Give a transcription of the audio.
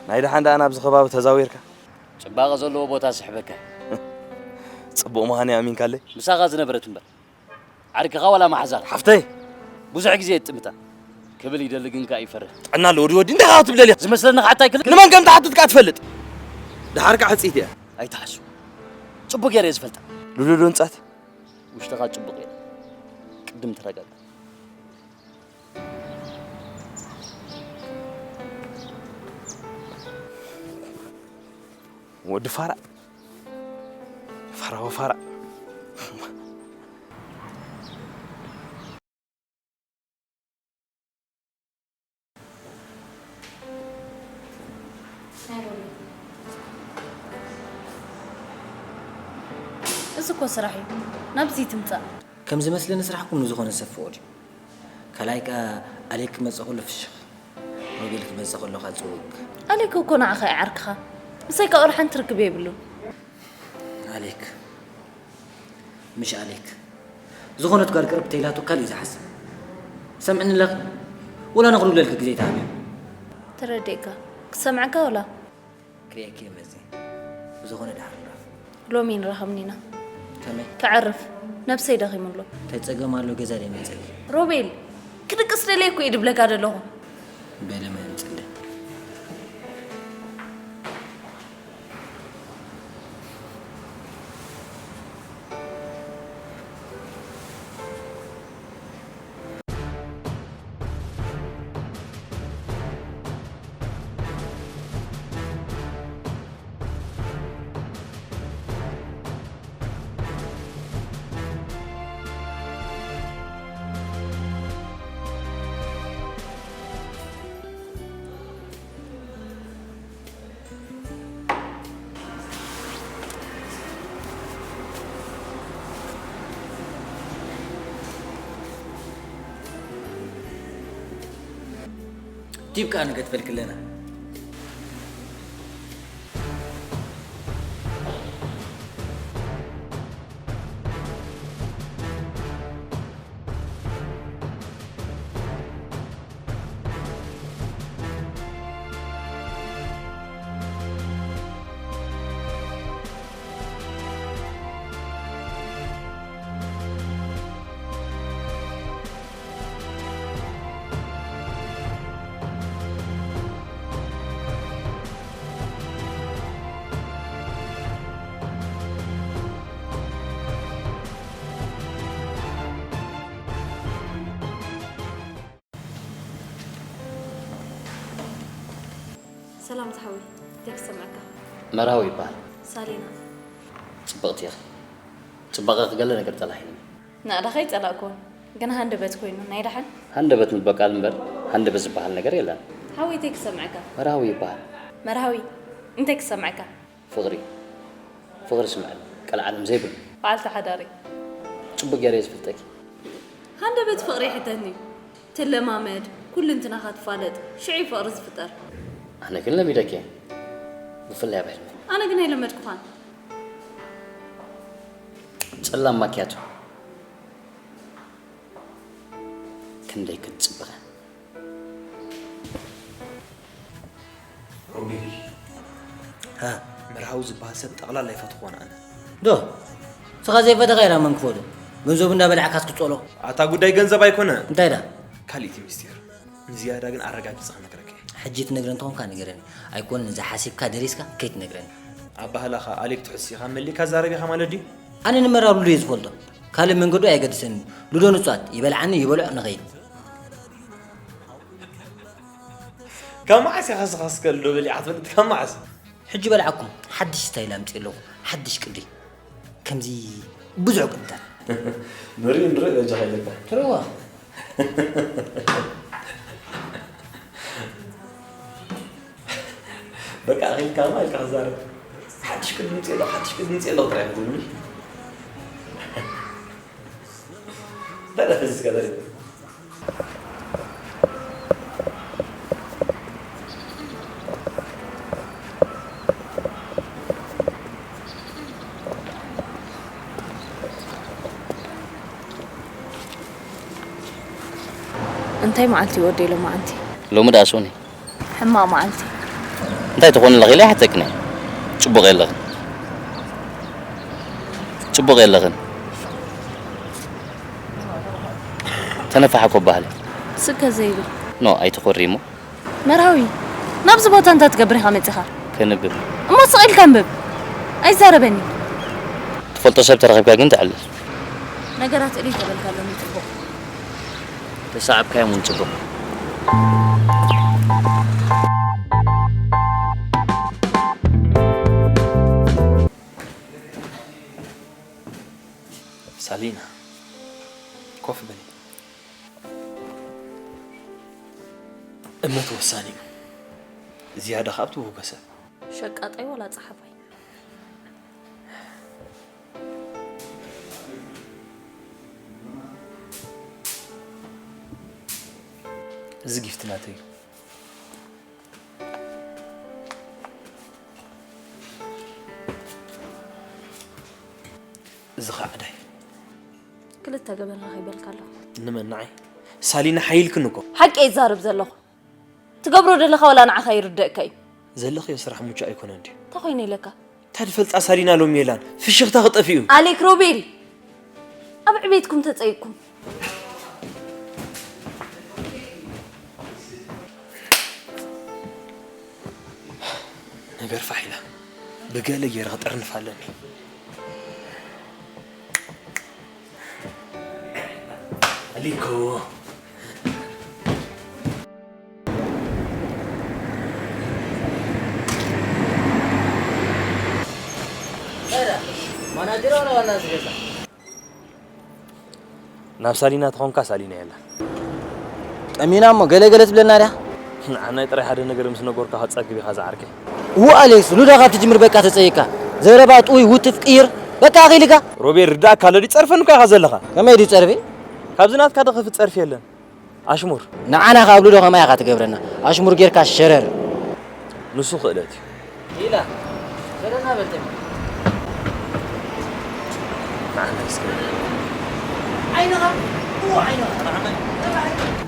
ናይ ደሓን ደኣ ናብዚ ከባቢ ተዛዊርካ? ጽባቐ ዘለዎ ቦታ ስሕበካ። ጽቡቕ ምዃነይ ኣሚንካለይ? ምሳኻ ዝነበረት እምበር። ዓርክኻ ዋላ መሓዛኻ? ሓፍተይ! ብዙሕ ግዜ የጥምታ። ክብል ይደሊ ግን ከኣ ይፈርህ። ጥዕና ኣለዎ ድዩ ወዲ? እንታይ ካብ ትብለል እያ? ዝመስለኒ ኸዓ እንታይ ክል- ንመን ከም ትሓትት ከኣ ትፈልጥ። ደሓር ከኣ ሕጽይቲ እያ። ኣይትሓሱ። ጽቡቕ ገይረ እየ ዝፈልጣ። ሉሉ ዶ ንጻት? ውሽጥኻ ጽቡቕ እየ። ቅድም ተረጋጋ። ወዲ ፋራ። ፋራ ወፋራ። እዚ እኮ ስራሕ እዩ። ናብዚ ትምጻእ። ከም ዝመስለኒ ስራሕኩም ንዝኾነ ሰብ ፍቑድ እዩ። ካልኣይ ከኣ ኣሌክ ክመጽእ ከሎ ፍሽኽ። ሮቤል ክመጽእ ከሎ ከኣ ጽውግ። ኣሌክ እኮ ንዓኻ እዩ ዓርክኻ። ምሳይ ከኣ ወላ ሓንቲ ርክብ የብሉን። ኣሌክ። ምሽ ኣሌክ። ዝኾነት ጓል ቅርብ ተይላቱ ካልእ እዩ ዝሓስብ። ሰምዕኒ ኣለኺ? ወላ ንኽድውለልኪ ግዜ ተሃብዮ። ተረዲእካ። ክሰምዐካ ወላ? ክርእየኪ እየ መጺእ። ብዝኾነ ደሓር ንራኸብ። ሎሚ ንራኸብኒ ኢና። ከመይ? ከዕርፍ። ነብሰይ ደኺሙ ኣሎ። እንታይ ጸገም ኣሎ ገዛ ደይ መጸኪ? ሮቤል፣ ክድቅስ ደልየ እኮ እየ ድብለካ ደለኹ። በሊ መን ጽለ። ቲብ ከኣ ንገድፈልክለና። ሰላም ዝሓወይ፣ እንታይ ክሰምዐካ? መርሃዊ ይበሃል። ሳሌና። ጽብቕቲ ኢኺ። ጽባቐኺ ገለ ነገር ጸላሒኒ። ናእዳኻ ኣይጸላእኩዎን፣ ግን ሃንደበት ኮይኑ፣ ናይ ደሓን? ሃንደበት ምበቃል እምበር፣ ሃንደበት ዝበሃል ነገር የለን። ሓወይ፣ እንታይ ክሰምዐካ? መርሃዊ ይበሃል። መርሃዊ፣ እንታይ ክሰምዐካ? ፍቕሪ፣ ፍቕሪ ስምዐኒ፣ ቀልዓለም ዘይብሉ። በዓልቲ ሓዳሪ። ጽቡቕ ገይረ እየ ዝፈልጠኪ። ሃንደበት ፍቕሪ ይሕተኒ። ትለማመድ፣ ኩልንትናኻ ትፋለጥ፣ ሽዑ እዩ ፍቕሪ ዝፍጠር። ኣነ ግን ለሚደኪ እየ፣ ብፍላይ ኣብ ሕልሚ። ኣነ ግን ኣይለመድኩኻን። ጸላም ማኪያቶ። ክንደይ ክትጽብቐ። ሮቤል። ሃ? መርሃዊ ዝበሃል ሰብ ጠቕላላ ይፈትኽዎን ኣነ። ዶ? ንስኻ ዘይፈተኻ ኢላ መን ክፈዶ? ገንዘቡ እንዳበላዕካስ ክትጸሎ? ኣታ ጉዳይ ገንዘብ ኣይኮነ። እንታይ ዳ? ካልእ እቲ ምስጢር። ንዝያዳ ግን ኣረጋጊጸ ክነግረካ እየ። ሕጂ ትነግረኒ እንተኾንካ ንገረኒ። ኣይኮነን እዛ ሓሲብካ ደሪስካ ከይትነግረኒ። ኣባህላኻ ኣሌክ ትሕሱ ኢኻ መሊእካ ዛረብ ኢኻ ማለት ድዩ? ኣነ ንመርሃዊ ሉሉ እየ ዝፈልጦ። ካልእ መንገዱ ኣየገድሰንን። ሉዶ ንጹኣት፣ ይበልዓኒ ይበልዖ ንኸይድ። ካብ መዓስ ኢኻ ስኻ እስከ ሉዶ በሊዕካ ትፈልጥ? ካብ መዓስ? ሕጂ በላዕኩም፣ ሓድሽ ስታይል ኣምጺእ ኣለኹ፣ ሓድሽ ቅዲ። ከምዚ ብዙሕ ቅድታት። ንርኢ፣ ንርኢ በጃኻ ኢለካ። ትርእዋ። በቃ፣ ኣኺልካ እማ ኢልካ ክዛረብ። ሓድሽ ቅዲ ምጽእ ኣለኹ፣ ሓድሽ ቅዲ ምጽእ ኣለኹ ጥራይ ክትብል። በለ፣ ፈዚዝካ ዘርኢ። እንታይ መዓልቲ እዩ ወደይ ሎማዓንቲ? ሎሚ ደኣ ሶኒ። ሕማቕ መዓልቲ። እንታይ ትኾኒ ኣለኺ ኢለ ኣይሓተክን እየ። ጽቡቕ የለኽን። ጽቡቕ የለኽን። ተነፋሕ እኮ በሃሊ። ስከ ዘይብል። ኖ፣ ኣይትኾሪ እሞ። መርሃዊ፣ ናብዚ ቦታ እንታይ ትገብር ኢኻ መጺኻ? ከንብብ። እሞ ስቕ ኢልካ ኣንብብ። ኣይዛረበኒ። ትፈልጦ ሰብ ተረኺብካ ግን ተዕልል። ነገራት እልይ ተበልካሎም እዩ ጽቡቕ። ተሰዓብካዮም እውን ጽቡቕ። ሳሊና፣ ኮፍ በሊ። እምነት ወሳኒ እዩ። ዝያዳ ከኣ ኣብ ትብህጎ ሰብ። ሸቃጣይ ዋላ ጸሓፋይ? እዚ ጊፍት ናተይ እዩ። እዚ ኸዓ ዕዳይ። ክልተ ገበን ረኺበልካ ኣለኹ። ንመን ንዓይ? ሳሊና ሓይልክን እኮ። ሓቂ እየ ዝዛረብ ዘለኹ። ትገብሮ ዘለኻ ዋላ ንዓኻ ይርደእካ እዩ። ዘለኽዮ ስራሕ ምቹእ ኣይኮነን ድዩ? እንታይ ኮይኑ ኢለካ? እታ ዝፈልጣ ሳሊና ሎሚ የላን። ፍሽኽታ ክጠፍእ እዩ። ኣሌክ ሮቤል፣ ኣብ ዕቤትኩም ተጸይቅኩም። ነገር ፋሕ ኢላ። ብገለ ገይረ ክጥርንፍ ኣለኒ። ኣሊኮ። ማናጀር ዋላ ዋና ዝገዛ? ናብ ሳሊና ተኾንካ ሳሊና የላ። ጠሚና እሞ ገለ ገለ ትብለና ድያ? ንዓናይ ጥራይ ሓደ ነገር ምስ ነገርካ ከጸግብ ኢኻ ዝዓርከይ። እዎ ኣሌክስ፣ ሉዳ ካብ ትጅምር በቃ ተጸይካ። ዘረባ ጥውይ ውትፍ ቅይር። በቃ ኣኺልካ። ሮቤል ርዳእካ ኣሎ ድዩ? ጸርፈን እኮ ኢኻ ዘለኻ። ከመይ ድዩ ጸርፊ? ካብዚ ናትካ ደኸፊ ጸርፊ የለን። ኣሽሙር። ንዓና ካብ ሉዶ ከማይ ኢኻ ትገብረና። ኣሽሙር ጌርካ ሸረር። ንሱ ክእለት እዩ። ኢላ። ሰለና በልተኛ። ንዓና እስከ። ዓይንኻ፣ እዎ ዓይንኻ።